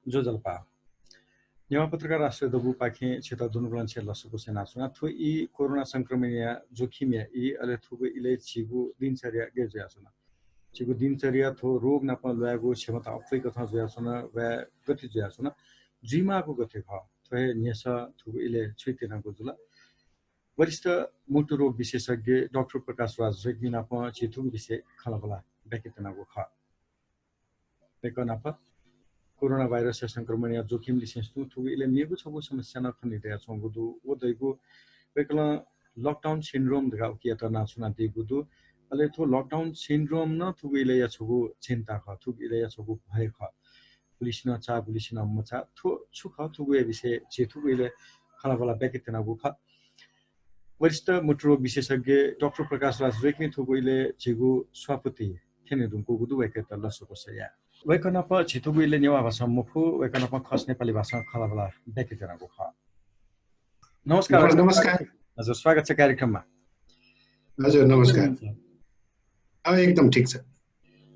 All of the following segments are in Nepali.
जो जलपा नेवा पत्रकार राष्ट्र दबु पाखे क्षेत्र दुनुगलन छे लसको सेनासुना थु इ कोरोना संक्रमणिया जोखिम इ अले थुगु इले छिगु दिनचर्या गेजयासुना छिगु दिनचर्या थो रोग नाप लयागु क्षमता अफै कथा जयासुना व गति जयासुना जिमाको गति ख थ्वे नेस थुगु इले छितिनाको जुला वरिष्ठ मुटु रोग विशेषज्ञ डाक्टर प्रकाश राज रेग्मिना प छिथुगु विषय खलबला बेकितनाको ख बेकनाप कोरोना भाइरस संक्रमण जोखिम लिसेंसु थुगु इले मेगु छगु समस्या न खनिदया छगुदु ओ दैगु बेकला लकडाउन सिन्ड्रोम दगा उकिया तना सुना दिगुदु अले थो लकडाउन सिन्ड्रोम न थुगु इले या छगु चिन्ता ख थुगु इले या छगु भय ख पुलिसना चा पुलिसना मचा थो छुख थुगु ए विषय जे थुगु इले खलाबला बेकितना गु ख वरिष्ठ मुटु रोग विशेषज्ञ डाक्टर प्रकाश राज रेग्मी थुगु इले छिगु स्वापति खेने दुमको गुदु वेकेत लसको सया वैकनप छितुगु इले नेवा भाषा मुखु वैकनप खस नेपाली भाषा खलाबला बेकितनाको ख नमस्कार नमस्कार हजुर स्वागत छ कार्यक्रममा हजुर नमस्कार एकदम ठीक छ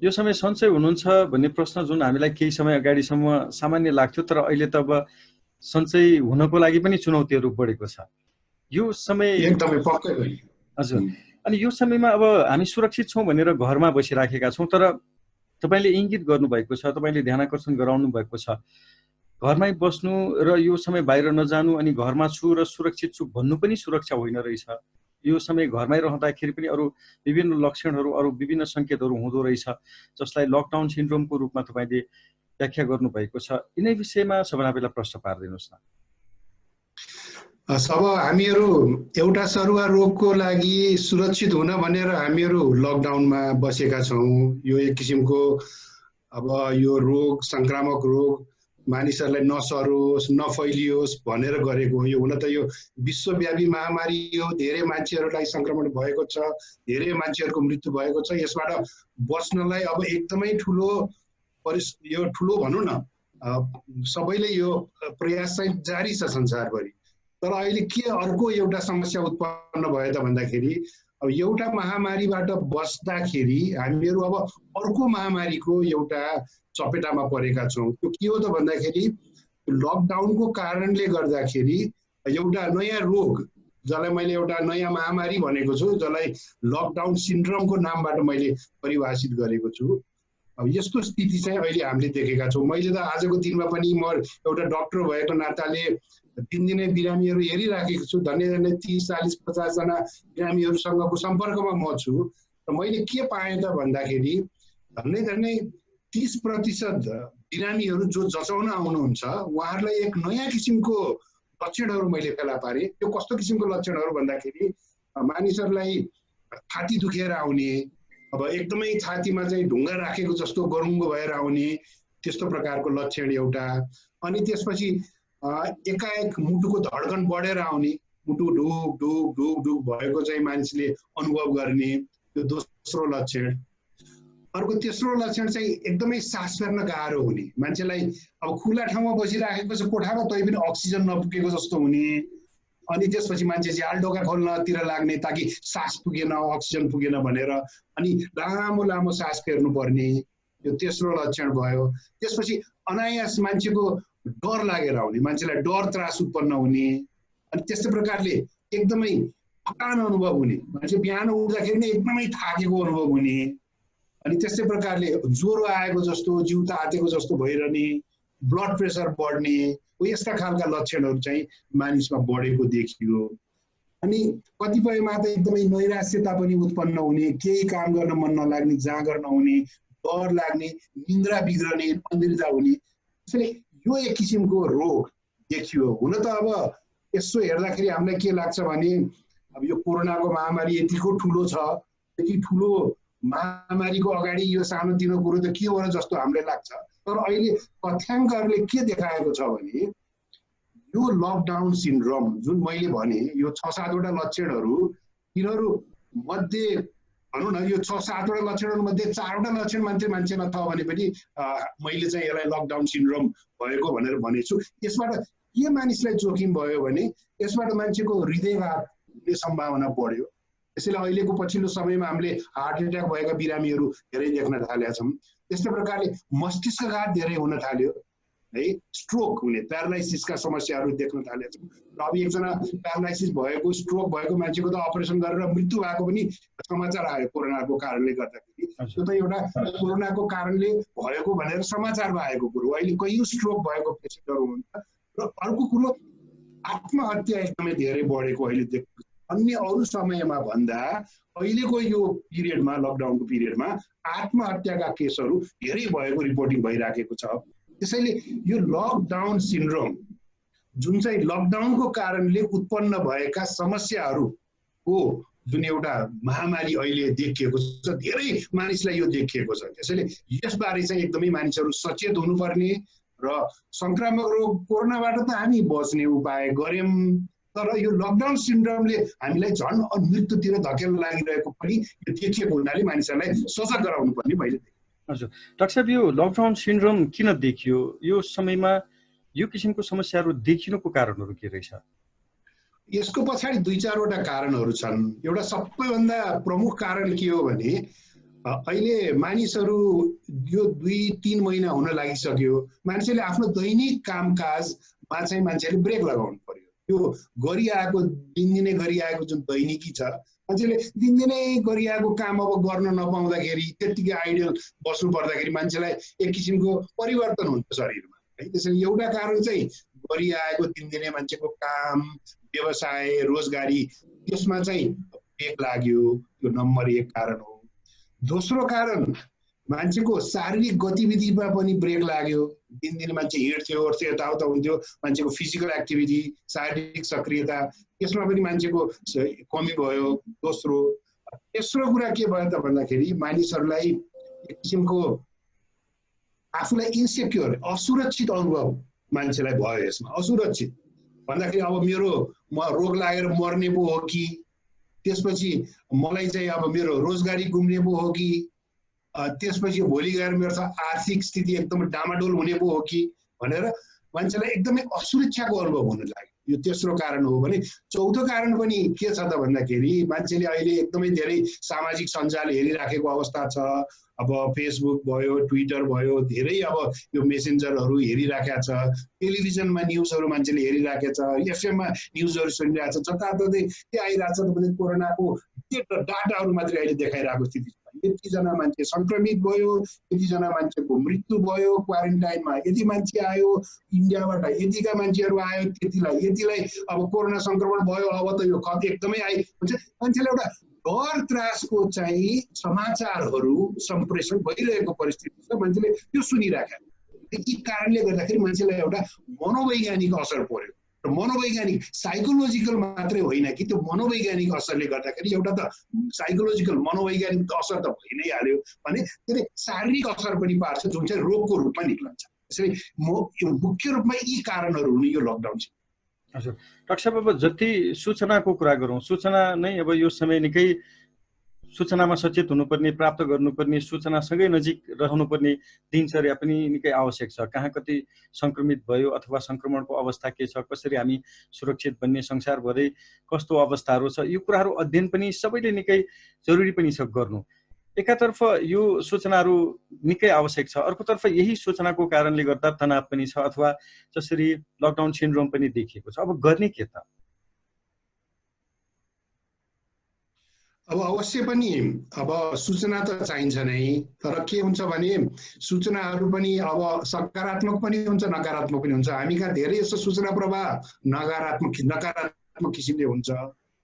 यो समय सन्चै हुनुहुन्छ भन्ने प्रश्न जुन हामीलाई केही समय अगाडिसम्म सामान्य लाग्थ्यो तर अहिले त अब सन्चै हुनको लागि पनि चुनौतीहरू बढेको छ यो समय एकदमै पक्कै हो हजुर अनि यो समयमा अब हामी सुरक्षित छौं भनेर घरमा बसिराखेका छौं तर तपाईले इंगित गर्नु भएको छ तपाईले ध्यानकर्षण गराउनु भएको छ घरमै बस्नु र यो समय बाहिर नजानु अनि घरमा छु र सुरक्षित छु भन्नु पनि सुरक्षा होइन रहेछ यो समय घरमै रहँदाखेरि पनि अरु विभिन्न लक्षणहरू अरु विभिन्न संकेतहरू हुँदो रहेछ जसलाई लकडाउन सिन्ड्रोमको रूपमा तपाईले व्याख्या गर्नु भएको छ यिनै विषयमा सबैलाई पहिला प्रश्न पार्दिनुस् न सब हामीहरू एउटा सरुवा रोगको लागि सुरक्षित हुन भनेर हामीहरू लकडाउनमा बसेका छौं यो एक किसिमको अब यो रोग संक्रामक रोग मानिसहरुलाई नसरोस् नफैलियोस् भनेर गरेको हो यो हुन त यो विश्वव्यापी महामारी हो धेरै मान्छेहरुलाई संक्रमण भएको छ धेरै मान्छेहरुको मृत्यु भएको छ यसबाट बच्नलाई अब एकदमै ठूलो यो ठूलो भनौं न सबैले यो प्रयास चाहिँ जारी छ संसारभरि तर अहिले के अर्को एउटा समस्या उत्पन्न भयो त भन्दाखेरि अब एउटा महामारीबाट बस्दाखेरि हामीहरु अब अर्को महामारीको एउटा चपेटामा परेका छौं त्यो के हो त भन्दाखेरि लकडाउनको कारणले गर्दाखेरि एउटा नयाँ रोग जसलाई मैले एउटा नयाँ महामारी भनेको छु जसलाई लकडाउन सिन्ड्रोमको नामबाट मैले परिभाषित गरेको छु अब यस्तो स्थिति चाहिँ अहिले हामीले देखेका छौं मैले त आजको दिनमा पनि म एउटा डाक्टर भएको नाताले दिनदिनै बिरामीहरु हेरिराखेको छु धन्य 30 40 50 जना बिरामीहरुसँगको सम्पर्कमा म छु र मैले के पाएँ त भन्दाखेरि धन्य 30% बिरामीहरु जो जचाउन आउनुहुन्छ उहाँहरुलाई एक नयाँ किसिमको लक्षणहरु मैले फेला पारे त्यो कस्तो किसिमको लक्षणहरु भन्दाखेरि मानिसहरुलाई छाती दुखेर आउने अब एकदमै छातीमा चाहिँ ढुङ्गा राखेको जस्तो गरुङ्गो भएर आउने त्यस्तो प्रकारको लक्षण एउटा अनि त्यसपछि एकाएक मुटुको धड्कन बढेर आउने मुटु ढुक ढुक ढुक ढुक भएको चाहिँ मान्छेले अनुभव गर्ने त्यो दोस्रो लक्षण अर्को तेस्रो लक्षण चाहिँ एकदमै सास फेर्न गाह्रो हुने मान्छेलाई अब खुला ठाउँमा बसिराखेको छ कोठामा तै पनि अक्सिजन नपुगेको जस्तो हुने अनि त्यसपछि मान्छे झ्याल ढोका खोल्नतिर लाग्ने ताकि सास पुगेन अक्सिजन पुगेन भनेर अनि लामो लामो सास फेर्नु पर्ने यो तेस्रो लक्षण भयो त्यसपछि अनायास मान्छेको डर लागेर आउने मान्छेलाई डर त्रास उत्पन्न हुने अनि त्यस्तै प्रकारले एकदमै थकान अनुभव हुने मान्छे बिहान उठ्दाखेरि नै एकदमै थाकेको अनुभव हुने अनि त्यस्तै प्रकारले ज्वरो आएको जस्तो जिउ तातेको जस्तो भइरहने ब्लड प्रेसर बढ्ने यस्ता खालका लक्षणहरु चाहिँ मानिसमा बढेको देखियो अनि कतिपयमा त एकदमै नैराश्यता पनि उत्पन्न हुने केही काम गर्न मन नलाग्ने जाँगर नहुने डर लाग्ने निन्द्रा बिग्रने अनिद्रा हुने त्यसैले यो एक किसिमको रोग देखियो हुन त अब यसो हेर्दाखेरि हामीलाई के लाग्छ भने अब यो कोरोनाको महामारी यतिको ठूलो छ यति ठूलो महामारीको अगाडि यो सानोतिनो कुरो त के हो र जस्तो हामीलाई लाग्छ तर अहिले तथ्याङ्कहरुले के देखाएको छ भने यो लकडाउन सिन्ड्रोम जुन मैले भने यो 6-7 वटा लक्षणहरु तिनीहरु मध्ये भनौं न यो 6-7 वटा लक्षणहरु मध्ये 4 वटा लक्षण मान्छेमा छ भने पनि मैले चाहिँ यसलाई लकडाउन सिन्ड्रोम भएको भनेर भनेछु यसबाट के मानिसलाई जोखिम भयो भने यसबाट मान्छेको हृदयघात हुने सम्भावना बढ्यो त्यसैले अहिलेको पछिल्लो समयमा हामीले हार्ट अट्याक भएका बिरामीहरु धेरै देख्न थालेका छौं त्यस्तै प्रकारले मस्तिष्कघात धेरै हुन थाल्यो है स्ट्रोक हुने प्यारालाइसिसका समस्याहरू देख्न थालेका छौँ। र अब एकजना प्यारालाइसिस भएको स्ट्रोक भएको मान्छेको त अपरेसन गरेर मृत्यु भएको पनि समाचार आयो कोरोनाको कारणले गर्दाखेरि। त्यो त एउटा कोरोनाको कारणले भएको भनेर समाचारमा आएको कुरो। अहिले कैयौँ स्ट्रोक भएको पेसेन्टहरू हुन्छ। र अर्को कुरो आत्महत्या एकदमै धेरै बढेको अहिले देख्छु। अन्य अरू समयमा भन्दा अहिलेको यो पिरियडमा लकडाउनको पिरियडमा आत्महत्याका केसहरू धेरै भएको रिपोर्टिङ भइराखेको छ। त्यसैले यो लकडाउन सिन्ड्रोम जुन चाहिँ लकडाउनको कारणले उत्पन्न भएका समस्याहरूको जुन एउटा महामारी अहिले देखिएको छ, धेरै मानिसलाई यो देखिएको छ। त्यसैले यसबारे चाहिँ एकदमै मानिसहरू सचेत हुनुपर्ने र संक्रामक रोग कोरोनाबाट त हामी बच्ने उपाय गर्यौँ, तर यो लकडाउन सिन्ड्रोमले हामीलाई झन् मृत्युतिर धकेल्न लागिरहेको पनि यो देखिएको हुनाले मानिसहरूलाई सजग गराउनु पर्ने मैले देखेँ। हजुर डाक्टर साहब, यो लकडाउन सिन्ड्रोम किन देखियो? यो समयमा यो किसिमको समस्याहरू देखिनुको कारणहरू के रहेछ? यसको पछाडि दुई चारवटा कारणहरू छन्। एउटा सबैभन्दा प्रमुख कारण के हो भने अहिले मानिसहरू यो 2-3 महिना हुन लागिसक्यो, मान्छेले आफ्नो दैनिक कामकाजमा चाहिँ मान्छेले ब्रेक लगाउनु पर्यो। यो गरिआएको दिनदिनै गरिआएको जुन दैनिकी छ, मान्छेले दिनदिनै गरिआएको काम अब गर्न नपाउँदाखेरि त्यत्तिकै आइडल बस्नु पर्दाखेरि मान्छेलाई एक किसिमको परिवर्तन हुन्छ शरीरमा है। त्यसैले एउटा कारण चाहिँ गरिआएको दिनदिनै मान्छेको काम व्यवसाय रोजगारी त्यसमा चाहिँ ब्रेक लाग्यो, त्यो नम्बर 1 कारण हो। दोस्रो कारण मान्छेको शारीरिक गतिविधिमा पनि ब्रेक लाग्यो। दिनदिन मान्छे हिँड्थ्यो ओर्थ्यो यताउता हुन्थ्यो, मान्छेको फिजिकल एक्टिभिटी शारीरिक सक्रियता त्यसमा पनि मान्छेको कमी भयो। तेस्रो कुरा के भयो त भन्दाखेरि मानिसहरूलाई एक किसिमको आफूलाई इन्सेक्योर असुरक्षित अनुभव मान्छेलाई भयो। यसमा असुरक्षित भन्दाखेरि अब म रोग लागेर मर्ने पो हो कि, त्यसपछि मलाई चाहिँ अब मेरो रोजगारी गुम्ने पो हो कि, त्यसपछि भोलि गएर मेरो आर्थिक स्थिति एकदमै डामाडोल हुने पो हो कि भनेर मान्छेलाई एकदमै असुरक्षाको अनुभव हुन लाग्यो। यो तेस्रो कारण हो भने चौथो कारण पनि के छ त भन्दाखेरि मान्छेले अहिले एकदमै धेरै सामाजिक सञ्जाल हेरिराखेको अवस्था छ। अब फेसबुक भयो, ट्विटर भयो, धेरै अब यो मेसेन्जरहरू हेरिराखेको छ। टेलिभिजनमा न्युजहरू मान्छेले हेरिराखेको छ, एफएममा न्युजहरू सुनिरहेको छ। जताततै के आइरहेको छ भने कोरोनाको डाटाहरू मात्रै अहिले देखाइरहेको स्थिति छ। यतिजना मान्छे सङ्क्रमित भयो, यतिजना मान्छेको मृत्यु भयो क्वारेन्टाइनमा, यति मान्छे आयो इन्डियाबाट, यतिका मान्छेहरू आयो यतिलाई अब कोरोना सङ्क्रमण भयो, अब त यो एकदमै हुन्छ। मान्छेले एउटा डर त्रासको चाहिँ समाचारहरू सम्प्रेषण भइरहेको परिस्थिति छ, मान्छेले त्यो सुनिराखेको। यी कारणले गर्दाखेरि मान्छेलाई एउटा मनोवैज्ञानिक असर पर्यो। र मनोवैज्ञानिक साइकोलोजिकल मात्रै होइन कि, त्यो मनोवैज्ञानिक असरले गर्दाखेरि एउटा त साइकोलोजिकल मनोवैज्ञानिक असर त भइ नै हाल्यो भने त्यसले शारीरिक असर पनि पार्छ जुन चाहिँ रोगको रूपमा निक्लन्छ। त्यसैले मुख्य रूपमा यी कारणहरू हुन् यो लकडाउन चाहिँ। हजुर डाक्टर साहब, अब जति सूचनाको कुरा गरौँ, सूचना नै अब यो समय निकै सूचनामा सचेत हुनुपर्ने, प्राप्त गर्नुपर्ने, सूचनासँगै नजिक रहनुपर्ने दिनचर्या पनि निकै आवश्यक छ। कहाँ कति सङ्क्रमित भयो अथवा सङ्क्रमणको अवस्था के छ, कसरी हामी सुरक्षित बन्ने, संसारभरै कस्तो अवस्थाहरू छ, यो कुराहरू अध्ययन पनि सबैले निकै जरुरी पनि छ गर्नु। एकातर्फ यो सूचनाहरू निकै आवश्यक छ, अर्कोतर्फ यही सूचनाको कारणले गर्दा तनाव पनि छ अथवा जसरी लकडाउन सिन्ड्रोम पनि देखिएको छ। अब गर्ने के त? अब अवश्य पनि अब सूचना त चाहिन्छ नै, तर के हुन्छ भने सूचनाहरू पनि अब सकारात्मक पनि हुन्छ नकारात्मक पनि हुन्छ। हामी कहाँ धेरै जस्तो सूचना प्रवाह नकारात्मक किसिमले हुन्छ,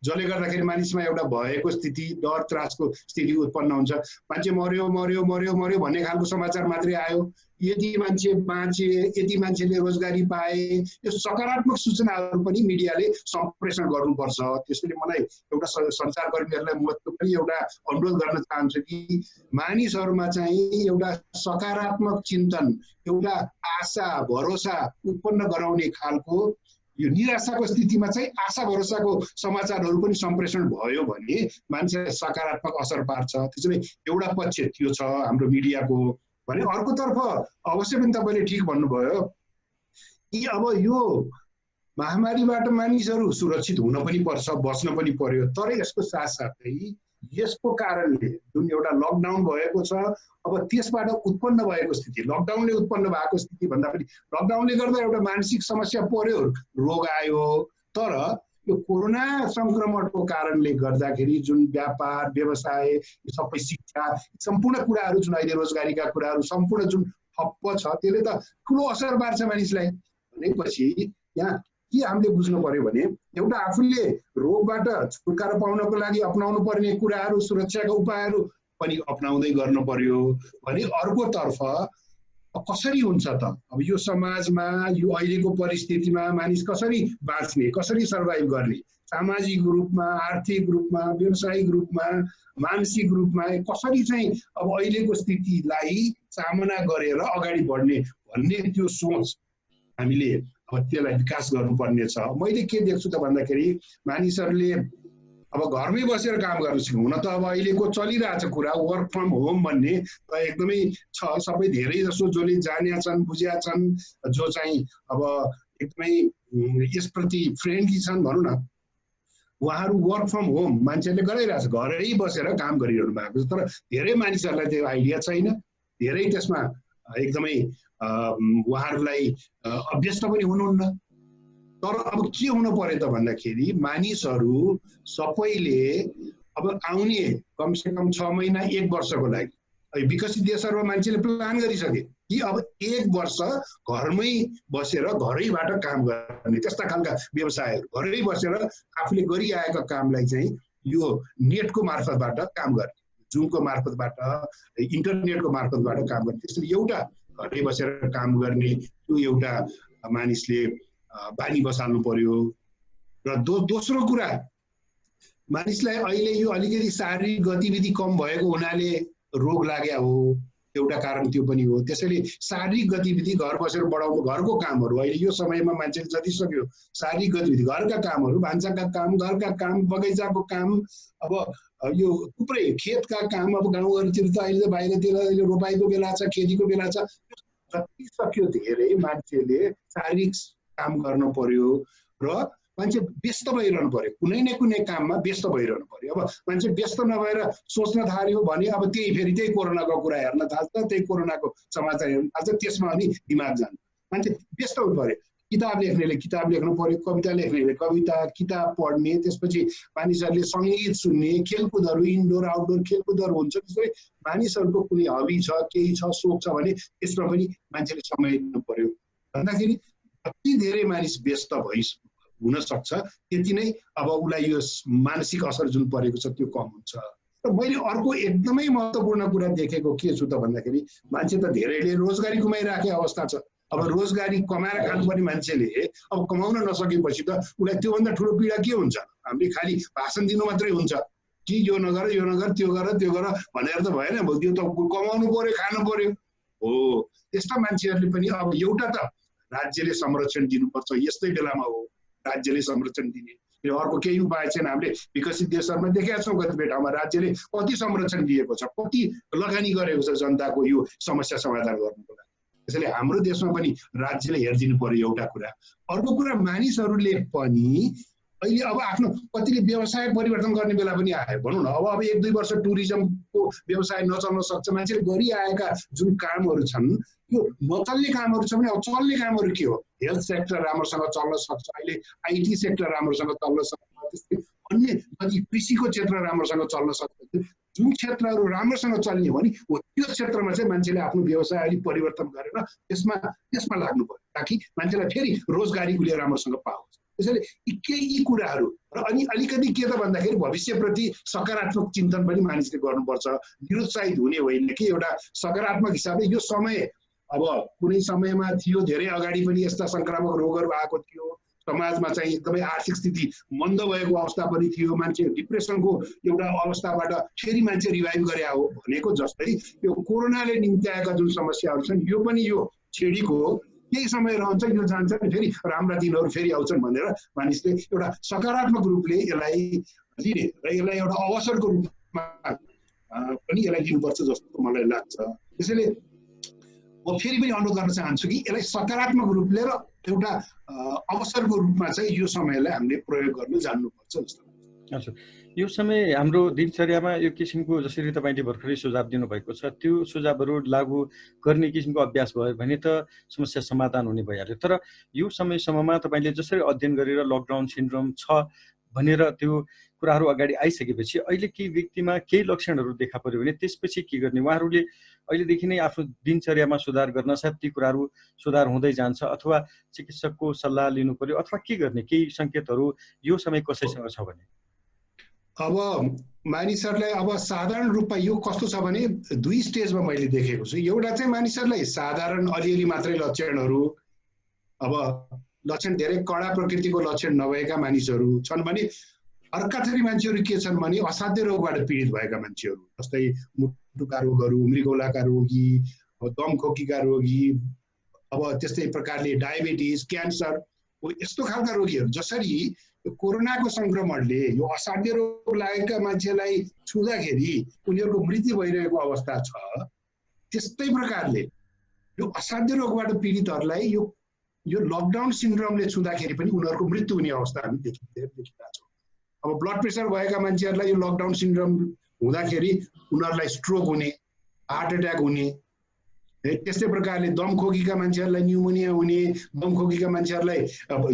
जसले गर्दाखेरि मानिसमा एउटा भएको स्थिति डर त्रासको स्थिति उत्पन्न हुन्छ। मान्छे मर्यो मर्यो मर्यो मर्यो भन्ने खालको समाचार मात्रै आयो, यति मान्छे बाँचे, यति मान्छेले रोजगारी पाए, यो सकारात्मक सूचनाहरू पनि मिडियाले सम्प्रेषण गर्नुपर्छ। त्यसैले मलाई एउटा सञ्चारकर्मीहरूलाई म पनि एउटा अनुरोध गर्न चाहन्छु कि मानिसहरूमा चाहिँ एउटा सकारात्मक चिन्तन, एउटा आशा भरोसा उत्पन्न गराउने खालको यो निराशाको स्थितिमा चाहिँ आशा भरोसाको समाचारहरू पनि सम्प्रेषण भयो भने मान्छेलाई सकारात्मक असर पार्छ। त्यसैले एउटा पक्ष त्यो छ हाम्रो मिडियाको भने। अर्कोतर्फ अवश्य पनि तपाईँले ठिक भन्नुभयो कि अब यो महामारीबाट मानिसहरू सुरक्षित हुन पनि पर्छ, बच्न पनि पर्यो, तर यसको साथसाथै यसको कारणले जुन एउटा लकडाउन भएको छ अब त्यसबाट उत्पन्न भएको स्थिति लकडाउनले उत्पन्न भएको स्थिति भन्दा पनि लकडाउनले गर्दा एउटा मानसिक समस्या पर्यो रोग आयो तर यो कोरोना संक्रमणको कारणले गर्दाखेरि जुन व्यापार व्यवसाय सबै शिक्षा सम्पूर्ण कुराहरू जुन अहिले रोजगारीका कुराहरू सम्पूर्ण जुन ठप्प छ त्यसले त ठुलो असर पार्छ मानिसलाई भनेपछि यहाँ के हामीले बुझ्नु पर्यो भने एउटा आफूले रोगबाट छुटकारा पाउनको लागि अपनाउनु पर्ने कुराहरू सुरक्षाका उपायहरू पनि अपनाउँदै गर्नु पर्यो भने अर्कोतर्फ कसरी हुन्छ त अब यो समाजमा यो अहिलेको परिस्थितिमा मानिस कसरी बाँच्ने कसरी सर्भाइभ गर्ने सामाजिक रूपमा आर्थिक रूपमा व्यावसायिक रूपमा मानसिक रूपमा कसरी चाहिँ अब अहिलेको स्थितिलाई सामना गरेर अगाडि बढ्ने भन्ने त्यो सोच हामीले अब त्यसलाई विकास गर्नुपर्ने छ मैले के देख्छु त भन्दाखेरि मानिसहरूले अब घरमै बसेर काम गर्न सिक्नु हुन त अब अहिलेको चलिरहेछ कुरा वर्क फ्रम होम भन्ने एकदमै छ सबै धेरै जसो जसले जानेका छन् बुझेका छन् जो चाहिँ अब एकदमै यसप्रति फ्रेन्डली छन् भनौँ न उहाँहरू वर्क फ्रम होम मान्छेहरूले गरिरहेछ घरै बसेर काम गरिरहनु भएको छ तर धेरै मानिसहरूलाई त्यो आइडिया छैन धेरै त्यसमा एकदमै उहाँहरूलाई अभ्यस्त पनि हुनुहुन्न तर अब के हुनु पर्यो त भन्दाखेरि मानिसहरू सबैले अब आउने कमसेकम 6 महिना 1 वर्षको लागि विकसित देशहरूमा मान्छेले प्लान गरिसके कि अब 1 वर्ष घरमै बसेर घरैबाट काम गर्ने त्यस्ता खालका व्यवसायहरू घरै बसेर आफूले गरिआएका कामलाई चाहिँ यो नेटको मार्फतबाट काम गर्ने जुमको मार्फतबाट इन्टरनेटको मार्फतबाट काम गर्ने त्यसैले एउटा घरै बसेर काम गर्ने त्यो एउटा मानिसले बानी बसाल्नु पर्यो र दोस्रो कुरा मानिसलाई अहिले यो अलिकति शारीरिक गतिविधि कम भएको हुनाले रोग लाग्या हो एउटा कारण त्यो पनि हो त्यसैले शारीरिक गतिविधि घर बसेर बढाउनु घरको कामहरू अहिले यो समयमा मान्छेले जति सक्यो शारीरिक गतिविधि घरका कामहरू भान्साका काम घरका काम बगैँचाको काम अब यो थुप्रै खेतका काम अब गाउँघरतिर त अहिले बाहिरतिर अहिले रोपाइको बेला छ खेतीको बेला छ जति सक्यो धेरै मान्छेले शारीरिक काम गर्न पर्यो र मान्छे व्यस्त भइरहनु पर्यो कुनै न कुनै काममा व्यस्त भइरहनु पर्यो अब मान्छे व्यस्त नभएर सोच्न थाल्यो भने अब फेरि कोरोनाको कुरा हेर्न थाल्छ त्यही कोरोनाको समाचार हेर्न थाल्छ त्यसमा अनि दिमाग जान्छ मान्छे व्यस्त हुनु पर्यो किताब लेख्नेले किताब लेख्नु पर्यो कविता लेख्नेले कविता किताब पढ्ने त्यसपछि मानिसहरूले सङ्गीत सुन्ने खेलकुदहरू इन्डोर आउटडोर खेलकुदहरू हुन्छ त्यसरी मानिसहरूको कुनै हबी छ केही छ सोख छ भने त्यसमा पनि मान्छेले समय दिनु पर्यो भन्दाखेरि कति धेरै मानिस व्यस्त हुन सक्छ त्यति नै अब उसलाई यो मानसिक असर जुन परेको छ त्यो कम हुन्छ र मैले अर्को एकदमै महत्त्वपूर्ण कुरा देखेको के छु त भन्दाखेरि मान्छे त धेरैले रोजगारी गुमाइराखेको अवस्था छ अब रोजगारी कमाएर खानुपर्ने मान्छेले अब कमाउन नसकेपछि त उसलाई त्योभन्दा ठुलो पीडा के हुन्छ हामीले खालि भाषण दिनु मात्रै हुन्छ कि यो नगर त्यो गर भनेर त भएन त्यो त कमाउनु पर्यो खानु पर्यो हो त्यस्ता मान्छेहरूले पनि अब एउटा त राज्यले संरक्षण दिनुपर्छ यस्तै बेलामा हो राज्यले संरक्षण दिने अर्को केही उपाय छैन हामीले विकसित देशहरूमा देखेका छौँ कतिपय ठाउँमा राज्यले कति संरक्षण दिएको छ कति लगानी गरेको छ जनताको यो समस्या समाधान गर्नको लागि त्यसैले हाम्रो देशमा पनि राज्यले हेरिदिनु पर्यो एउटा कुरा अर्को कुरा मानिसहरूले पनि अहिले अब आफ्नो कतिले व्यवसाय परिवर्तन गर्ने बेला पनि आयो भनौँ न अब 1-2 वर्ष टुरिज्मको व्यवसाय नचल्न सक्छ मान्छेले गरिआएका जुन कामहरू छन् यो नचल्ने कामहरू छ भने अब चल्ने कामहरू के हो हेल्थ सेक्टर राम्रोसँग चल्न सक्छ अहिले आइटी सेक्टर राम्रोसँग चल्न सक्छ त्यस्तै अन्य कति कृषिको क्षेत्र राम्रोसँग चल्न सक्छ जुन क्षेत्रहरू राम्रोसँग चल्ने हो भने त्यो क्षेत्रमा चाहिँ मान्छेले आफ्नो व्यवसाय अलिक परिवर्तन गरेर त्यसमा लाग्नु पर्यो ताकि मान्छेलाई फेरि रोजगारी उसले राम्रोसँग पाओस् त्यसैले यी कुराहरू र अनि अलिकति के त भन्दाखेरि भविष्यप्रति सकारात्मक चिन्तन पनि मानिसले गर्नुपर्छ निरुत्साहित हुने होइन कि एउटा सकारात्मक हिसाबले यो समय अब कुनै समयमा थियो धेरै अगाडि पनि यस्ता संक्रामक रोगहरू आएको थियो समाजमा चाहिँ एकदमै आर्थिक स्थिति मन्द भएको अवस्था पनि थियो मान्छे डिप्रेसनको एउटा अवस्थाबाट फेरि मान्छे रिभाइभ गरे हो भनेको जस्तै यो कोरोनाले निम्त्याएका जुन समस्याहरू छन् यो पनि यो छेडीको केही समय रहन्छ यो जान्छ फेरि राम्रा दिनहरू फेरि आउँछन् भनेर मानिसले एउटा सकारात्मक रूपले यसलाई लिने र यसलाई एउटा अवसरको रूपमा पनि यसलाई लिनुपर्छ जस्तो मलाई लाग्छ त्यसैले म फेरि पनि अनुरोध गर्न चाहन्छु कि यसलाई सकारात्मक रूपले र एउटा अवसरको रूपमा चाहिँ यो समयलाई हामीले प्रयोग गर्न जान्नुपर्छ जस्तो लाग्छ हजुर, यो समय हाम्रो दिनचर्यामा यो किसिमको जसरी तपाईँले भर्खरै सुझाव दिनुभएको छ त्यो सुझावहरू लागू गर्ने किसिमको अभ्यास भयो भने त समस्या समाधान हुने भइहाल्यो। तर यो समयसम्ममा तपाईँले जसरी अध्ययन गरेर लकडाउन सिन्ड्रोम छ भनेर त्यो कुराहरू अगाडि आइसकेपछि अहिले केही व्यक्तिमा केही लक्षणहरू देखा पर्यो भने त्यसपछि के गर्ने? उहाँहरूले अहिलेदेखि नै आफ्नो दिनचर्यामा सुधार गर्न सायद ती कुराहरू सुधार हुँदै जान्छ अथवा चिकित्सकको सल्लाह लिनु पर्यो अथवा के गर्ने? केही सङ्केतहरू यो समय कसैसँग छ भने? अब मानिसहरूलाई अब साधारण रूपमा यो कस्तो छ भने दुई स्टेजमा मैले देखेको छु। एउटा चाहिँ मानिसहरूलाई साधारण अलिअलि मात्रै लक्षणहरू, अब लक्षण धेरै कडा प्रकृतिको लक्षण नभएका मानिसहरू छन् भने अर्का थरी मान्छेहरू के छन् भने असाध्य रोगबाट पीडित भएका मान्छेहरू, जस्तै मुटुका रोगहरू, मृगौलाका रोगी, दमखोकीका रोगी, अब त्यस्तै प्रकारले डायबिटिज, क्यान्सर, यस्तो खालका रोगीहरू जसरी कोरोनाको संक्रमणले यो असाध्य रोग लागेका मान्छेलाई छुँदाखेरि उनीहरूको मृत्यु भइरहेको अवस्था छ, त्यस्तै प्रकारले यो असाध्य रोगबाट पीडितहरूलाई यो लकडाउन सिन्ड्रोमले छुँदाखेरि पनि उनीहरूको मृत्यु हुने अवस्था हामी देखिरहेका छौँ। अब ब्लड प्रेसर भएका मान्छेहरूलाई यो लकडाउन सिन्ड्रोम हुँदाखेरि उनीहरूलाई स्ट्रोक हुने, हार्ट एट्याक हुने, त्यस्तै प्रकारले दमखोकीका मान्छेहरूलाई न्युमोनिया हुने, दमखोकीका मान्छेहरूलाई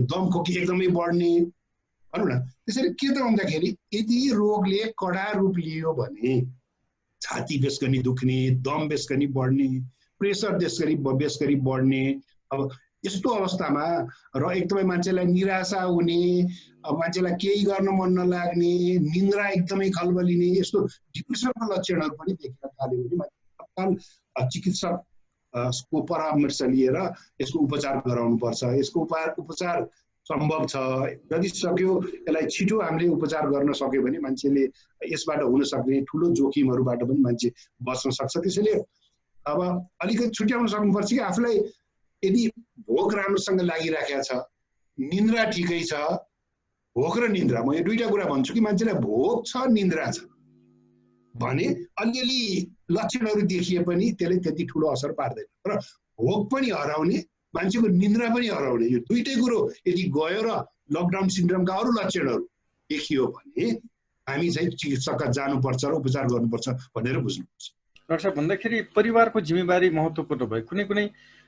दमखोकी एकदमै बढ्ने, भनौँ न। त्यसरी के त भन्दाखेरि यदि रोगले कडा रूप लियो भने छाती बेसगनी दुख्ने, दम बेसगनी बढ्ने, प्रेसर बेसगनी बढ्ने, अब यस्तो अवस्थामा र एकदमै मान्छेलाई निराशा हुने, अब मान्छेलाई केही गर्न मन नलाग्ने, निन्द्रा एकदमै खलबलिने, यस्तो डिप्रेसनको लक्षणहरू पनि देखिन थाल्यो भने तत्काल चिकित्सकको परामर्श लिएर यसको उपचार गराउनुपर्छ। यसको उपचार सम्भव छ, यदि सक्यो यसलाई छिटो हामीले उपचार गर्न सक्यो भने मान्छेले यसबाट हुन सक्ने ठुलो जोखिमहरूबाट पनि मान्छे बच्न सक्छ। त्यसैले अब अलिकति छुट्याउन सक्नुपर्छ कि आफूलाई यदि भोक राम्रोसँग लागिराखेको छ, निन्द्रा ठिकै छ, भोक र निन्द्रा, म यो दुईटा कुरा भन्छु कि मान्छेलाई भोक छ, निन्द्रा छ भने अलिअलि लक्षणहरू देखिए पनि त्यसले त्यति ठुलो असर पार्दैन। र भोक पनि हराउने, मान्छेको निन्द्रा पनि हराउने, यो दुईटै कुरो यदि गयो र लकडाउन सिन्ड्रोमका अरू लक्षणहरू देखियो भने हामी चाहिँ चिकित्सकका जानुपर्छ र उपचार गर्नुपर्छ भनेर बुझ्नुपर्छ। डाक्टर साहब, भन्दाखेरि परिवारको जिम्मेवारी महत्त्वपूर्ण भयो। कुनै कुनै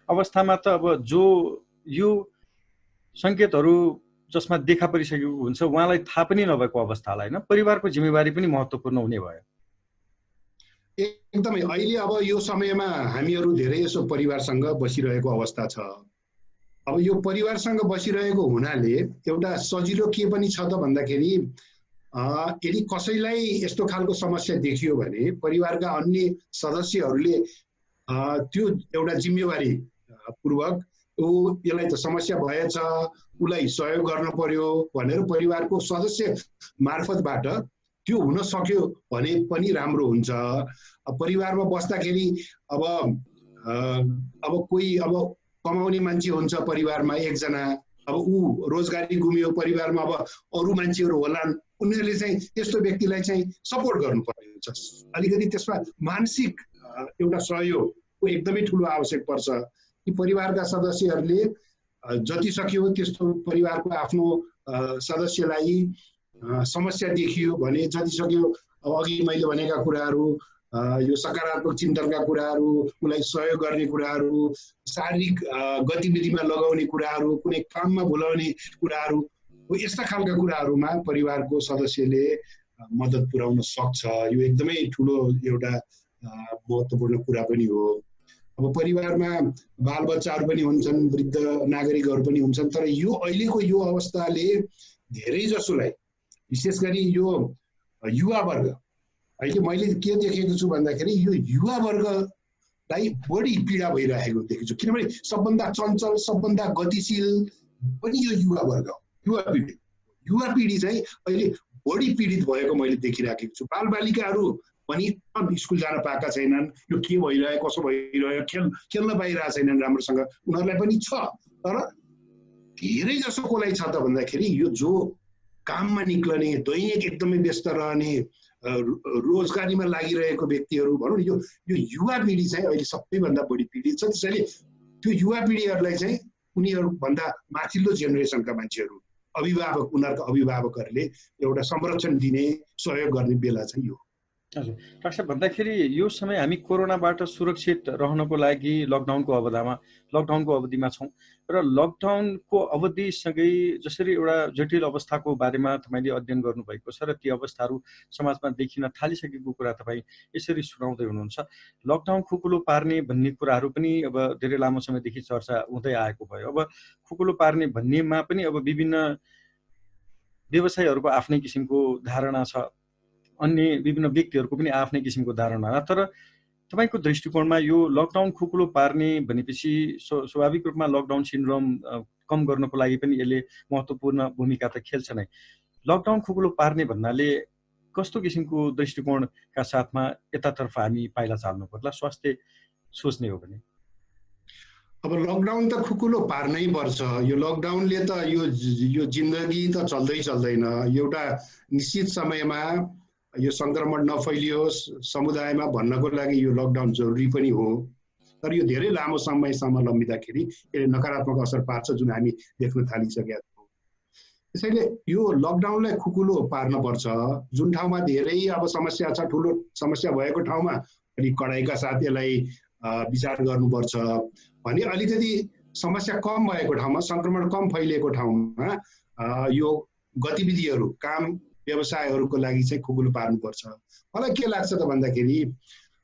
अवस्थामा त अब जो यो सङ्केतहरू जसमा देखा परिसकेको हुन्छ उहाँलाई थाहा पनि नभएको अवस्थालाई होइन, परिवारको जिम्मेवारी पनि महत्त्वपूर्ण हुने भयो। एकदमै अहिले अब यो समयमा हामीहरू धेरै यसो परिवारसँग बसिरहेको अवस्था छ। अब यो परिवारसँग बसिरहेको हुनाले एउटा सजिलो के पनि छ त भन्दाखेरि यदि कसैलाई यस्तो खालको समस्या देखियो भने परिवारका अन्य सदस्यहरूले त्यो एउटा जिम्मेवारी पूर्वक यसलाई त समस्या भएछ, उसलाई सहयोग गर्न पर्यो भनेर परिवारको सदस्य मार्फतबाट त्यो हुन सक्यो भने पनि राम्रो हुन्छ। परिवारमा बस्दाखेरि अब कोही अब कमाउने मान्छे हुन्छ परिवारमा एकजना, अब ऊ रोजगारी गुम्यो, परिवारमा अब अरू मान्छेहरू होलान्, उनीहरूले चाहिँ त्यस्तो व्यक्तिलाई चाहिँ सपोर्ट गर्नुपर्ने हुन्छ। अलिकति त्यसमा मानसिक एउटा सहयोगको एकदमै ठुलो आवश्यक पर्छ कि परिवारका सदस्यहरूले जति सक्यो त्यस्तो परिवारको आफ्नो सदस्यलाई समस्या देखियो भने जति सक्यो अब अघि मैले भनेका कुराहरू, यो सकारात्मक चिन्तनका कुराहरू, उसलाई सहयोग गर्ने कुराहरू, शारीरिक गतिविधिमा लगाउने कुराहरू, कुनै काममा बोलाउने कुराहरू, यस्ता खालका कुराहरूमा परिवारको सदस्यले मद्दत पुर्याउन सक्छ। यो एकदमै ठुलो एउटा महत्त्वपूर्ण कुरा पनि हो। अब परिवारमा बालबच्चाहरू पनि हुन्छन्, वृद्ध नागरिकहरू पनि हुन्छन्, तर यो अहिलेको यो अवस्थाले धेरै जसोलाई विशेष गरी यो युवा वर्ग, अहिले मैले के देखेको छु भन्दाखेरि यो युवा वर्गलाई बढी पीडा भइरहेको देखेको छु, किनभने सबभन्दा चञ्चल, सबभन्दा गतिशील पनि यो युवा वर्ग हो। युवा पिँढी चाहिँ अहिले बढी पीडित भएको मैले देखिराखेको छु। बालबालिकाहरू पनि स्कुल जान पाएका छैनन्, यो के भइरह्यो, कसो भइरह्यो, खेल्न पाइरहेका छैनन् राम्रोसँग, उनीहरूलाई पनि छ। तर धेरै जसो कसलाई छ त भन्दाखेरि यो जो काममा निक्लने, दैनिक एकदमै व्यस्त रहने, रोजगारीमा लागिरहेको व्यक्तिहरू भनौँ न, यो युवा पिँढी चाहिँ अहिले सबैभन्दा बढी पीडित छ। त्यसैले त्यो युवा पिँढीहरूलाई चाहिँ उनीहरूभन्दा माथिल्लो जेनेरेसनका मान्छेहरू उनीहरूका अभिभावकहरूले एउटा संरक्षण दिने सहयोग गर्ने बेला चाहिँ यो। हजुर डाक्टर साहब, भन्दाखेरि यो समय हामी कोरोनाबाट सुरक्षित रहनको लागि लकडाउनको अवधिमा छौँ र लकडाउनको अवधिसँगै जसरी एउटा जटिल अवस्थाको बारेमा तपाईँले अध्ययन गर्नुभएको छ र ती अवस्थाहरू समाजमा देखिन थालिसकेको कुरा तपाईँ यसरी सुनाउँदै हुनुहुन्छ। लकडाउन खुकुलो पार्ने भन्ने कुराहरू पनि अब धेरै लामो समयदेखि चर्चा हुँदै आएको भयो। अब खुकुलो पार्ने भन्नेमा पनि अब विभिन्न व्यवसायहरूको आफ्नै किसिमको धारणा छ, अन्य विभिन्न व्यक्तिहरूको पनि आफ्नै किसिमको धारणा। तर तपाईँको दृष्टिकोणमा यो लकडाउन खुकुलो पार्ने भनेपछि स्वाभाविक रूपमा लकडाउन सिन्ड्रोम कम गर्नको लागि पनि यसले महत्त्वपूर्ण भूमिका त खेल्छ नै। लकडाउन खुकुलो पार्ने भन्नाले कस्तो किसिमको दृष्टिकोणका साथमा यतातर्फ हामी पाइला चाल्नु पर्ला स्वास्थ्य सोच्ने हो भने? अब लकडाउन त खुकुलो पार्नै पर्छ। यो लकडाउनले त यो जिन्दगी त चल्दैन। एउटा निश्चित समयमा यो संक्रमण नफैलियोस् समुदायमा भन्नको लागि यो लकडाउन जरुरी पनि हो। तर यो धेरै लामो समयसम्म लम्बिँदाखेरि यसले नकारात्मक असर पार्छ, जुन हामी देख्न थालिसकेका छौँ। त्यसैले यो लकडाउनलाई खुकुलो पार्नुपर्छ। जुन ठाउँमा धेरै अब समस्या छ, ठुलो समस्या भएको ठाउँमा अलि कडाइका साथ यसलाई विचार गर्नुपर्छ भने अलिकति समस्या कम भएको ठाउँमा, संक्रमण कम फैलिएको ठाउँमा यो गतिविधिहरू, काम व्यवसायहरूको लागि चाहिँ खुकुलो पार्नुपर्छ। मलाई के लाग्छ त भन्दाखेरि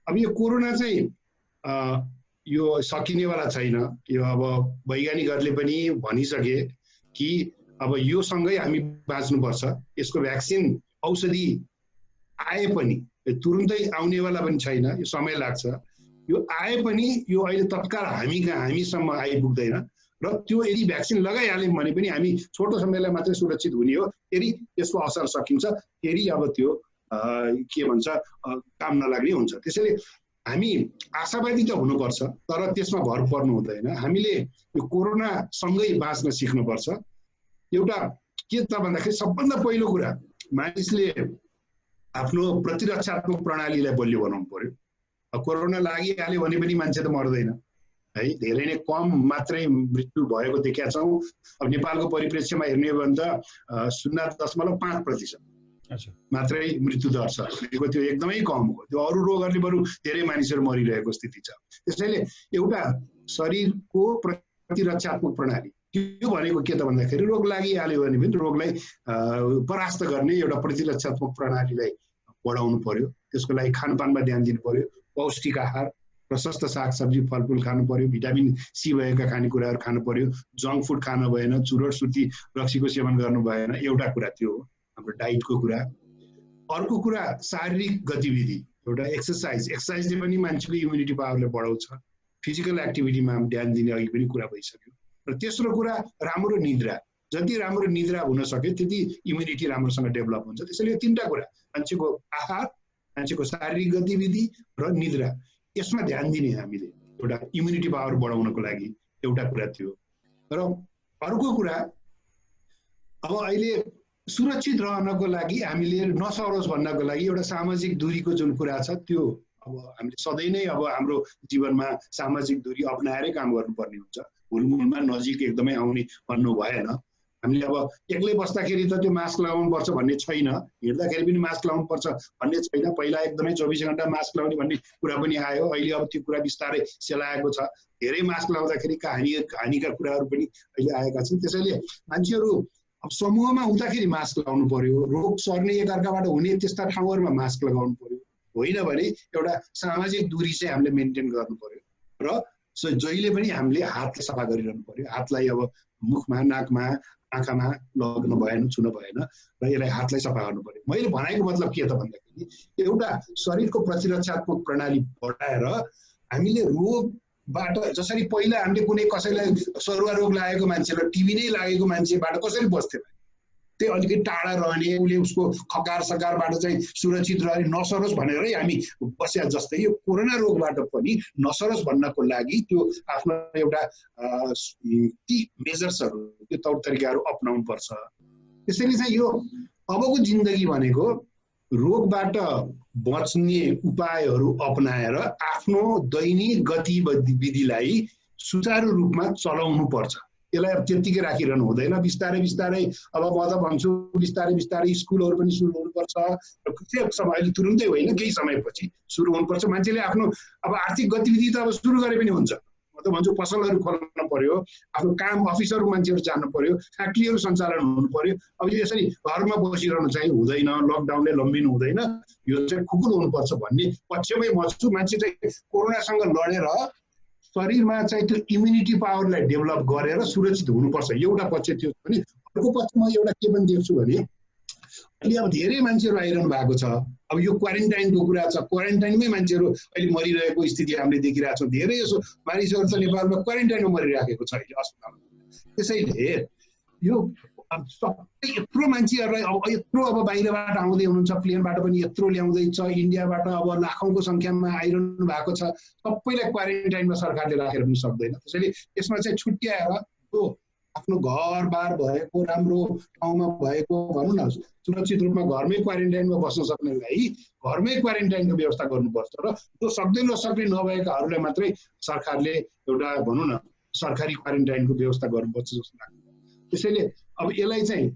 अब यो कोरोना चाहिँ यो सकिनेवाला छैन। यो अब वैज्ञानिकहरूले पनि भनिसके कि अब यो सँगै हामी बाँच्नुपर्छ। यसको भ्याक्सिन औषधि आए पनि तुरुन्तै आउनेवाला पनि छैन, यो समय लाग्छ। यो आए पनि यो अहिले तत्काल हामीसम्म आइपुग्दैन र त्यो यदि भ्याक्सिन लगाइहाल्यौँ भने पनि हामी छोटो समयलाई मात्रै सुरक्षित हुने हो। यदि यसको असर सकिन्छ फेरि अब त्यो के भन्छ काम नलाग्ने हुन्छ। त्यसैले हामी आशावादी त हुनुपर्छ, तर त्यसमा भर पर्नु हुँदैन। हामीले यो कोरोनासँगै बाँच्न सिक्नुपर्छ। एउटा के त भन्दाखेरि सबभन्दा पहिलो कुरा मानिसले आफ्नो प्रतिरक्षात्मक प्रणालीलाई बलियो बनाउनु पर्यो। कोरोना लागिहाल्यो भने पनि मान्छे त मर्दैन है, धेरै नै कम मात्रै मृत्यु भएको देखेका छौँ। अब नेपालको परिप्रेक्ष्यमा हेर्ने हो भने त 0.5% मात्रै मृत्यु दर छ। त्यो एकदमै कम हो। त्यो अरू रोगहरूले बरु धेरै मानिसहरू मरिरहेको स्थिति छ। त्यसैले एउटा शरीरको प्रतिरक्षात्मक प्रणाली त्यो भनेको के त भन्दाखेरि रोग लागिहाल्यो भने पनि रोगलाई परास्त गर्ने एउटा प्रतिरक्षात्मक प्रणालीलाई बढाउनु पर्यो। त्यसको लागि खानपानमा ध्यान दिनु पर्यो। पौष्टिक आहार, प्रशस्त सागसब्जी फलफुल खानु पर्यो, भिटामिन सी भएका खानेकुराहरू खानु पर्यो, जङ्क फुड खानु भएन, चुरोट सुती रक्सीको सेवन गर्नु भएन। एउटा कुरा त्यो हो हाम्रो डाइटको कुरा। अर्को कुरा शारीरिक गतिविधि, एउटा एक्सर्साइजले पनि मान्छेको इम्युनिटी पावरलाई बढाउँछ। फिजिकल एक्टिभिटीमा ध्यान दिने अघि पनि कुरा भइसक्यो। र तेस्रो कुरा राम्रो निद्रा। जति राम्रो निद्रा हुन सक्यो त्यति इम्युनिटी राम्रोसँग डेभलप हुन्छ। त्यसैले यो तीनटा कुरा, मान्छेको आहार, मान्छेको शारीरिक गतिविधि र निद्रा, यसमा ध्यान दिने हामीले एउटा इम्युनिटी पावर बढाउनको लागि एउटा कुरा थियो। र अर्को कुरा अब अहिले सुरक्षित रहनको लागि हामीले नसरोस् भन्नको लागि एउटा सामाजिक दूरीको जुन कुरा छ त्यो अब हामीले सधैँ नै अब हाम्रो जीवनमा सामाजिक दूरी अपनाएरै काम गर्नुपर्ने हुन्छ। हुलमुलमा नजिक एकदमै आउने भन्नु भएन। हामीले अब एक्लै बस्दाखेरि त त्यो मास्क लगाउनुपर्छ भन्ने छैन, हिँड्दाखेरि पनि मास्क लगाउनुपर्छ भन्ने छैन। पहिला एकदमै 24 घण्टा मास्क लगाउने भन्ने कुरा पनि आयो। अहिले अब त्यो कुरा बिस्तारै सेलाएको छ। धेरै मास्क लगाउँदाखेरिका हानिका कुराहरू पनि अहिले आएका छन्। त्यसैले मान्छेहरू अब समूहमा हुँदाखेरि मास्क लगाउनु पर्यो। रोग सर्ने एकअर्काबाट हुने त्यस्ता ठाउँहरूमा मास्क लगाउनु पर्यो। होइन भने एउटा सामाजिक दूरी चाहिँ हामीले मेन्टेन गर्नु पर्यो। र जहिले पनि हामीले हातलाई सफा गरिरहनु पर्यो। हातलाई अब मुखमा, नाकमा, आँखामा लाग्नु भएन, छुन भएन र यसलाई हातलाई सफा गर्नु पर्यो। मैले भनेको मतलब के त भन्दाखेरि एउटा शरीरको प्रतिरक्षात्मक प्रणाली बढाएर हामीले रोगबाट, जसरी पहिला हामीले कुनै कसैलाई सरुवा रोग लागेको मान्छेलाई, टिबी नै लागेको मान्छेबाट कसरी बस्थ्यो, त्यही अलिकति टाढा रहने, उसले उसको खकार सकारबाट चाहिँ सुरक्षित रहे, नसरोस् भनेरै हामी बस्या जस्तै यो कोरोना रोगबाट पनि नसरोस् भन्नको लागि त्यो आफ्नो एउटा ती मेजर्सहरू, त्यो तौर तरिकाहरू अपनाउनु पर्छ। त्यसैले चाहिँ यो अबको जिन्दगी भनेको रोगबाट बच्ने उपायहरू अपनाएर आफ्नो दैनिक गतिविधिलाई सुचारू रूपमा चलाउनु पर्छ। यसलाई अब त्यतिकै राखिरहनु हुँदैन। बिस्तारै बिस्तारै अब म त भन्छु बिस्तारै बिस्तारै स्कुलहरू पनि सुरु हुनुपर्छ। केही समय अहिले तुरुन्तै होइन, केही समयपछि सुरु हुनुपर्छ। मान्छेले आफ्नो अब आर्थिक गतिविधि त अब सुरु गरे पनि हुन्छ। म त भन्छु पसलहरू खोल्न पर्यो, आफ्नो काम अफिसहरू मान्छेहरू जानु पर्यो, फ्याक्ट्रीहरू सञ्चालन हुनु पर्यो। अब यसरी घरमा बसिरहनु चाहिँ हुँदैन, लकडाउनले लम्बिनु हुँदैन, यो चाहिँ खुकुलो हुनुपर्छ भन्ने पक्षमै म छु। मान्छे चाहिँ कोरोनासँग लडेर शरीरमा चाहिँ त्यो इम्युनिटी पावरलाई डेभलप गरेर सुरक्षित हुनुपर्छ, एउटा पक्ष त्यो भने। अर्को पक्षमा एउटा के पनि देख्छु भने अहिले अब धेरै मान्छेहरू आइरहनु भएको छ। अब यो क्वारेन्टाइनको कुरा छ, क्वारेन्टाइनमै मान्छेहरू अहिले मरिरहेको स्थिति हामीले देखिरहेको छौँ। धेरै जसो मानिसहरू त नेपालमा क्वारेन्टाइनमा मरिराखेको छ अहिले अस्पतालमा। त्यसैले यो सबै यत्रो मान्छेहरूलाई अब यत्रो अब बाहिरबाट आउँदै हुनुहुन्छ, प्लेनबाट पनि यत्रो ल्याउँदैछ, इन्डियाबाट अब लाखौँको सङ्ख्यामा आइरहनु भएको छ। सबैलाई क्वारेन्टाइनमा सरकारले राखेर पनि सक्दैन। त्यसैले यसमा चाहिँ छुट्याएर जो आफ्नो घरबार भएको राम्रो ठाउँमा भएको भनौँ न सुरक्षित रूपमा घरमै क्वारेन्टाइनमा बस्न सक्नेलाई घरमै क्वारेन्टाइनको व्यवस्था गर्नुपर्छ र जो सक्दै नसक्ने नभएकाहरूलाई मात्रै सरकारले एउटा भनौँ न सरकारी क्वारेन्टाइनको व्यवस्था गर्नुपर्छ जस्तो लाग्छ। त्यसैले अब यसलाई चाहिँ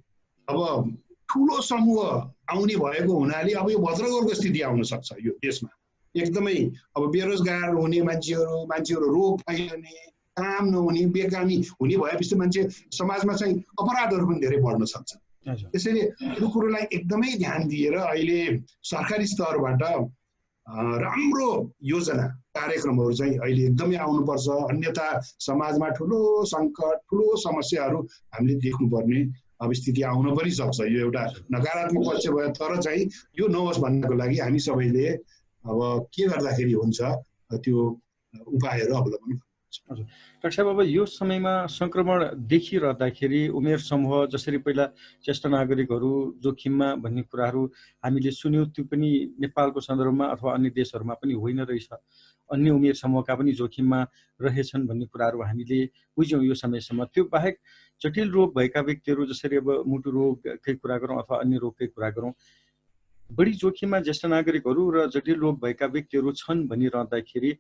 अब ठुलो समूह आउने भएको हुनाले अब यो भद्रगोलको स्थिति आउन सक्छ यो देशमा। एकदमै अब बेरोजगार हुने मान्छेहरू रोग फैलने, काम नहुने, बेकामी हुने भएपछि मान्छे समाजमा चाहिँ अपराधहरू पनि धेरै बढ्न सक्छ। त्यसैले यो कुरोलाई एकदमै ध्यान दिएर अहिले सरकारी स्तरबाट राम्रो योजना कार्यक्रमहरू चाहिँ अहिले एकदमै आउनुपर्छ। अन्यथा समाजमा ठुलो सङ्कट, ठुलो समस्याहरू हामीले देख्नुपर्ने अब स्थिति आउन पनि सक्छ। यो एउटा नकारात्मक पक्ष भयो, तर चाहिँ यो नहोस् भन्नको लागि हामी सबैले अब के गर्दाखेरि हुन्छ त्यो उपायहरू अवलम्बन। हजुर डाक्टर साहब, अब यो समयमा सङ्क्रमण देखिरहँदाखेरि उमेर समूह जसरी पहिला ज्येष्ठ नागरिकहरू जोखिममा भन्ने कुराहरू हामीले सुन्यौँ, त्यो पनि नेपालको सन्दर्भमा अथवा अन्य देशहरूमा पनि होइन रहेछ। अन्य उमेर समूहका पनि जोखिममा रहेछन् भन्ने कुराहरू हामीले बुझ्यौँ यो समयसम्म। त्यो बाहेक जटिल रोग भएका व्यक्तिहरू जसरी अब मुटु रोगकै कुरा गरौँ अथवा अन्य रोगकै कुरा गरौँ, बढी जोखिममा ज्येष्ठ नागरिकहरू र जटिल रोग भएका व्यक्तिहरू छन् भनिरहँदाखेरि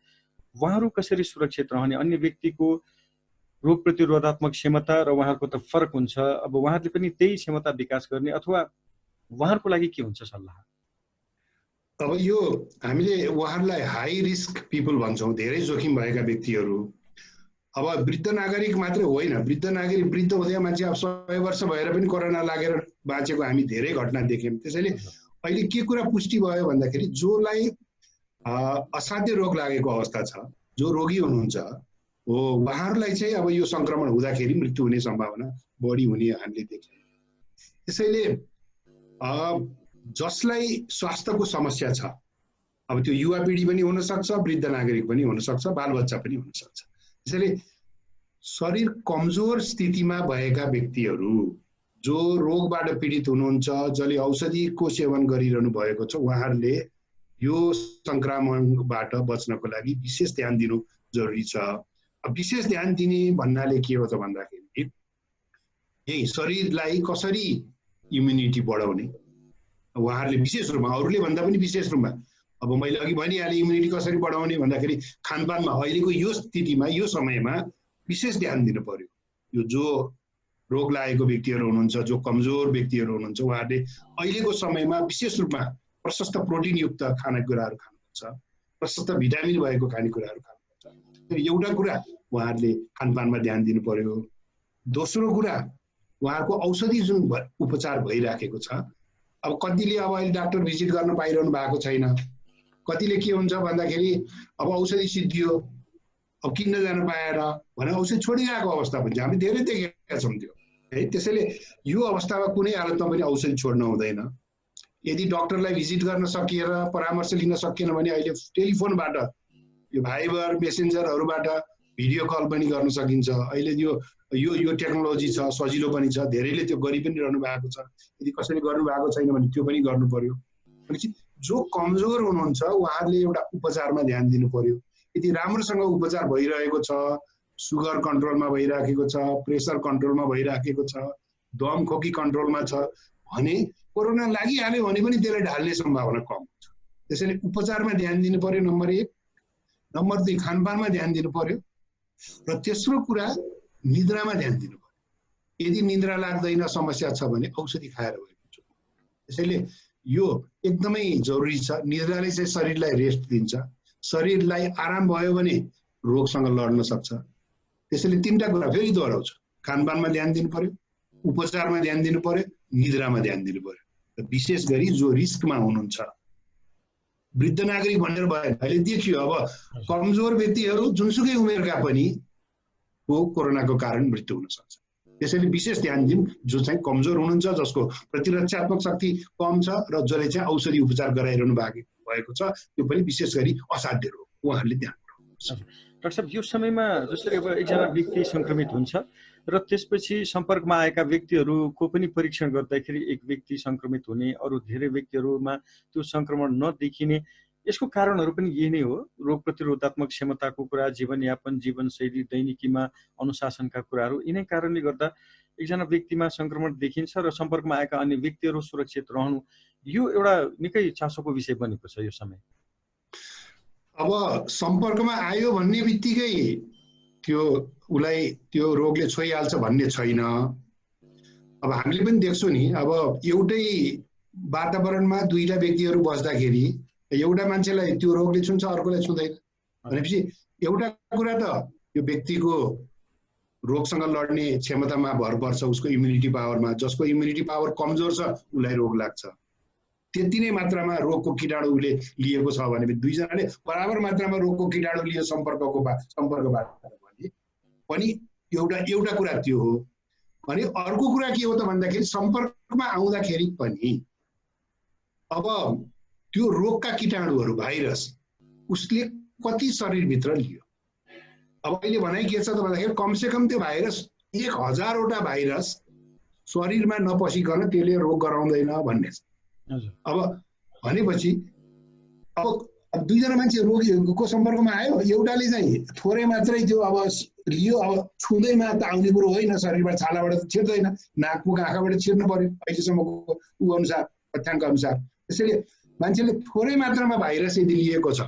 उहाँहरू कसरी सुरक्षित रहने, अन्य व्यक्तिको रोग प्रतिरोधात्मक क्षमता र उहाँहरूको त फरक हुन्छ। अब उहाँहरूले पनि त्यही क्षमता विकास गर्ने अथवा उहाँहरूको लागि के हुन्छ सल्लाह? अब यो हामीले उहाँहरूलाई हाई रिस्क पिपल भन्छौँ, धेरै जोखिम भएका व्यक्तिहरू। अब वृद्ध नागरिक मात्रै होइन, वृद्ध नागरिक वृद्ध हुँदै मान्छे अब 100 वर्ष भएर पनि कोरोना लागेर बाँचेको हामी धेरै घटना देख्यौँ। त्यसैले अहिले के कुरा पुष्टि भयो भन्दाखेरि जसलाई असाध्य रोग लागेको अवस्था छ, जो रोगी हुनुहुन्छ हो, उहाँहरूलाई चाहिँ अब यो सङ्क्रमण हुँदाखेरि मृत्यु हुने सम्भावना बढी हुने हामीले देख्यौँ। त्यसैले जसलाई स्वास्थ्यको समस्या छ, अब त्यो युवा पिँढी पनि हुनसक्छ, वृद्ध नागरिक पनि हुनसक्छ, बालबच्चा पनि हुनसक्छ। त्यसैले शरीर कमजोर स्थितिमा भएका व्यक्तिहरू, जो रोगबाट पीडित हुनुहुन्छ, जसले औषधिको सेवन गरिरहनु भएको छ, उहाँहरूले यो सङ्क्रमणबाट बच्नको लागि विशेष ध्यान दिनु जरुरी छ। विशेष ध्यान दिने भन्नाले के हो त भन्दाखेरि यही शरीरलाई कसरी इम्युनिटी बढाउने, उहाँहरूले विशेष रूपमा अरूले भन्दा पनि विशेष रूपमा अब मैले अघि भनिहालेँ इम्युनिटी कसरी बढाउने भन्दाखेरि खानपानमा अहिलेको यो स्थितिमा यो समयमा विशेष ध्यान दिनु पर्यो। यो जो रोग लागेको व्यक्तिहरू हुनुहुन्छ, जो कमजोर व्यक्तिहरू हुनुहुन्छ, उहाँहरूले अहिलेको समयमा विशेष रूपमा प्रशस्त प्रोटिनयुक्त खानेकुराहरू खानुपर्छ, प्रशस्त भिटामिन भएको खानेकुराहरू खानुपर्छ। एउटा कुरा उहाँहरूले खानपानमा ध्यान दिनु पर्यो। दोस्रो कुरा उहाँको औषधि जुन उपचार भइराखेको छ, अब कतिले अब अहिले डाक्टर भिजिट गर्न पाइरहनु भएको छैन, कतिले के हुन्छ भन्दाखेरि अब औषधि सिद्धियो, अब किन्न जान पाएर भने औषधि छोडिरहेको अवस्था पनि हामी धेरै देखेका छौँ त्यो है। त्यसैले यो अवस्थामा कुनै हालतमा पनि औषधि छोड्नु हुँदैन। यदि डाक्टरलाई भिजिट गर्न सकिएर परामर्श लिन सकिएन भने अहिले टेलिफोनबाट यो भाइबर मेसेन्जरहरूबाट भिडियो कल पनि गर्न सकिन्छ। अहिले यो टेक्नोलोजी छ, सजिलो पनि छ, धेरैले त्यो गरि पनि रहनु भएको छ। यदि कसैले गर्नु भएको छैन भने त्यो पनि गर्नु पर्यो। भनेपछि जो कमजोर हुनुहुन्छ उहाँहरूले एउटा उपचारमा ध्यान दिनु पर्यो। यदि राम्रोसँग उपचार भइरहेको छ, सुगर कन्ट्रोलमा भइराखेको छ, प्रेसर कन्ट्रोलमा भइराखेको छ, दम खोकी कन्ट्रोलमा छ भने कोरोना लागिहाल्यो भने पनि त्यसलाई ढाल्ने सम्भावना कम हुन्छ। त्यसैले उपचारमा ध्यान दिनु पर्यो नम्बर 1। नम्बर 2 खानपानमा ध्यान दिनु पर्यो। र तेस्रो कुरा निद्रामा ध्यान दिनु पर्यो। यदि निद्रा लाग्दैन समस्या छ भने औषधि खाएर हुन्छ। त्यसैले यो एकदमै जरुरी छ। निद्राले चाहिँ शरीरलाई रेस्ट दिन्छ, शरीरलाई आराम भयो भने रोगसँग लड्न सक्छ। त्यसैले तीनटा कुरा फेरि दोहोऱ्याउँछु, खानपानमा ध्यान दिनु पर्यो, उपचारमा ध्यान दिनु पर्यो, निद्रामा ध्यान दिनु पर्यो। विशेष गरी जो रिस्कमा हुनुहुन्छ, वृद्ध नागरिक भनेर भएन, अहिले देखियो अब कमजोर व्यक्तिहरू जुनसुकै उमेरका पनि कोरोनाको कारण मृत्यु हुन सक्छ। त्यसैले विशेष ध्यान दिउँ जो चाहिँ कमजोर हुनुहुन्छ, जसको प्रतिरक्षात्मक शक्ति कम छ र जसले चाहिँ औषधि उपचार गराइरहनु भएको छ, त्यो पनि विशेष गरी असाध्य रोग, उहाँहरूले ध्यान दिनुपर्छ। डाक्टर साहब, यो समयमा जसरी अब एकजना व्यक्ति संक्रमित हुन्छ र त्यसपछि सम्पर्कमा आएका व्यक्तिहरूको पनि परीक्षण गर्दाखेरि एक व्यक्ति संक्रमित हुने, अरू धेरै व्यक्तिहरूमा त्यो संक्रमण नदेखिने, यसको कारणहरू पनि यही नै हो। रोग प्रतिरोधात्मक क्षमताको कुरा, जीवनयापन, जीवनशैली, दैनिकीमा अनुशासनका कुराहरू, यिनै कारणले गर्दा एकजना व्यक्तिमा संक्रमण देखिन्छ र सम्पर्कमा आएका अन्य व्यक्तिहरू सुरक्षित रहनु, यो एउटा निकै चासोको विषय बनेको छ यो समय। अब सम्पर्कमा आयो भन्ने बित्तिकै उसलाई त्यो रोगले छोइहाल्छ भन्ने छैन। अब हामीले पनि देख्छौँ नि, अब एउटै वातावरणमा दुईटा व्यक्तिहरू बस्दाखेरि एउटा मान्छेलाई त्यो रोगले छुन्छ, अर्कोलाई छुँदैन भनेपछि एउटा कुरा त यो व्यक्तिको रोगसँग लड्ने क्षमतामा भर पर्छ, उसको इम्युनिटी पावरमा। जसको इम्युनिटी पावर कमजोर छ उसलाई रोग लाग्छ। त्यति नै मात्रामा रोगको कीटाणु उसले लिएको छ भने दुईजनाले बराबर मात्रामा रोगको कीटाणु लियो सम्पर्कबाट भने पनि एउटा कुरा त्यो हो। अनि अर्को कुरा के हो त भन्दाखेरि सम्पर्कमा आउँदाखेरि पनि अब त्यो रोगका कीटाणुहरू, भाइरस, उसले कति शरीरभित्र लियो। अब अहिले भनाइ के छ त भन्दाखेरि कमसेकम त्यो भाइरस 1000वटा भाइरस शरीरमा नपसिकन त्यसले रोग गराउँदैन भन्ने छ। अब भनेपछि अब दुईजना मान्छे रोगीको सम्पर्कमा आयो, एउटाले चाहिँ थोरै मात्रै त्यो अब लियो, अब छुँदैमा त आउने कुरो होइन, शरीरबाट छालाबाट त छिर्दैन, नाक मुख आँखाबाट छिर्नु पर्यो अहिलेसम्मको अनुसार, तथ्याङ्क अनुसार। त्यसैले मान्छेले थोरै मात्रामा भाइरस यदि लिएको छ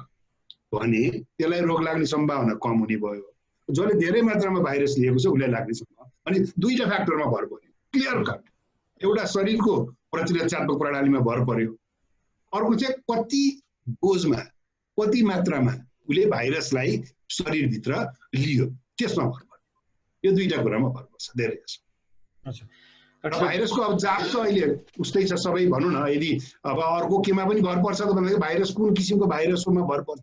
भने त्यसलाई रोग लाग्ने सम्भावना कम हुने भयो। जसले धेरै मात्रामा भाइरस लिएको छ उसलाई लाग्ने सम्भावना, अनि दुईटा फ्याक्टरमा भर पर्यो, क्लियर कट। एउटा शरीरको प्रतिरक्षात्मक प्रणालीमा भर पर्यो, अर्को चाहिँ कति डोजमा, कति मात्रामा उसले भाइरसलाई शरीरभित्र लियो त्यसमा भर पर्यो। यो दुईटा कुरामा भर पर्छ धेरै जसो। भाइरसको अब जात त अहिले उस्तै छ सबै भनौँ न। यदि अब अर्को केमा पनि भर पर्छ त भन्दाखेरि भाइरस कुन किसिमको भाइरसमा भर पर्छ।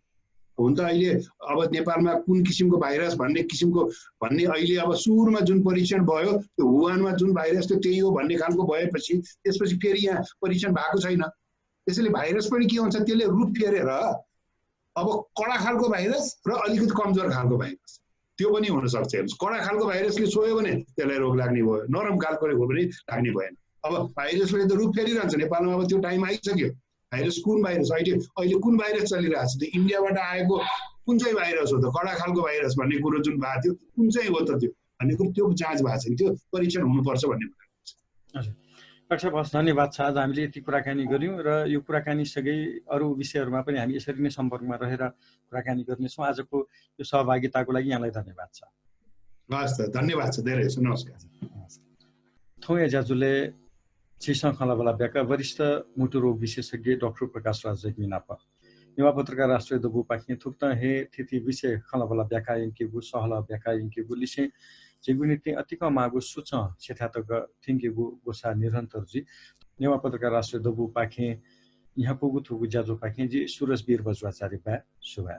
हुन त अहिले अब नेपालमा कुन किसिमको भाइरस भन्ने अहिले अब सुरुमा जुन परीक्षण भयो त्यो वुहानमा जुन भाइरस थियो त्यही हो भन्ने खालको भएपछि त्यसपछि फेरि यहाँ परीक्षण भएको छैन। त्यसैले भाइरस पनि के हुन्छ, त्यसले रूप फेरेर अब कडा खालको भाइरस र अलिकति कमजोर खालको भाइरस त्यो पनि हुनसक्छ। हेर्नुहोस्, कडा खालको भाइरसले छोयो भने त्यसलाई रोग लाग्ने भयो, नरम खालको हो भने लाग्ने भएन। अब भाइरसले त रूप फेरिरहन्छ। नेपालमा अब त्यो टाइम आइसक्यो। भाइरस कुन भाइरस, अहिले कुन भाइरस चलिरहेको छ, त्यो इन्डियाबाट आएको कुन चाहिँ भाइरस हो त, कडा खालको भाइरस भन्ने कुरो जुन भएको थियो कुन चाहिँ हो त त्यो भन्ने कुरो त्यो जाँच भएको छैन, त्यो परीक्षण हुनुपर्छ भन्ने कुरा छ। डाक्टर साहब, हस्, धन्यवाद छ। आज हामीले यति कुराकानी गऱ्यौँ र यो कुराकानी सँगै अरू विषयहरूमा पनि हामी यसरी नै सम्पर्कमा रहेर कुराकानी गर्नेछौँ। आजको यो सहभागिताको लागि यहाँलाई धन्यवाद छ। हस् त, धन्यवाद छ धेरै। नमस्कार। थौया ज्याजुले चिसा खलाबला ब्याका वरिष्ठ मुटु रोग विशेषज्ञ डाक्टर प्रकाश राज जैमिनाप नेवा पत्रकार राष्ट्रिय दबु पाखिने थुक्ता हे थिति विषय खलाबला ब्याका इंकेगु सहला ब्याका इंकेगु लिसे जेगुनिते अतिक मागु सुच क्षेत्रातक थिंकेगु गोसा निरन्तर जी नेवा पत्रकार राष्ट्रिय दबु पाखे यहाँ पुगु थुगु ज्याजो पाखे जी सूरज वीर बजवाचार्य बा सुभा।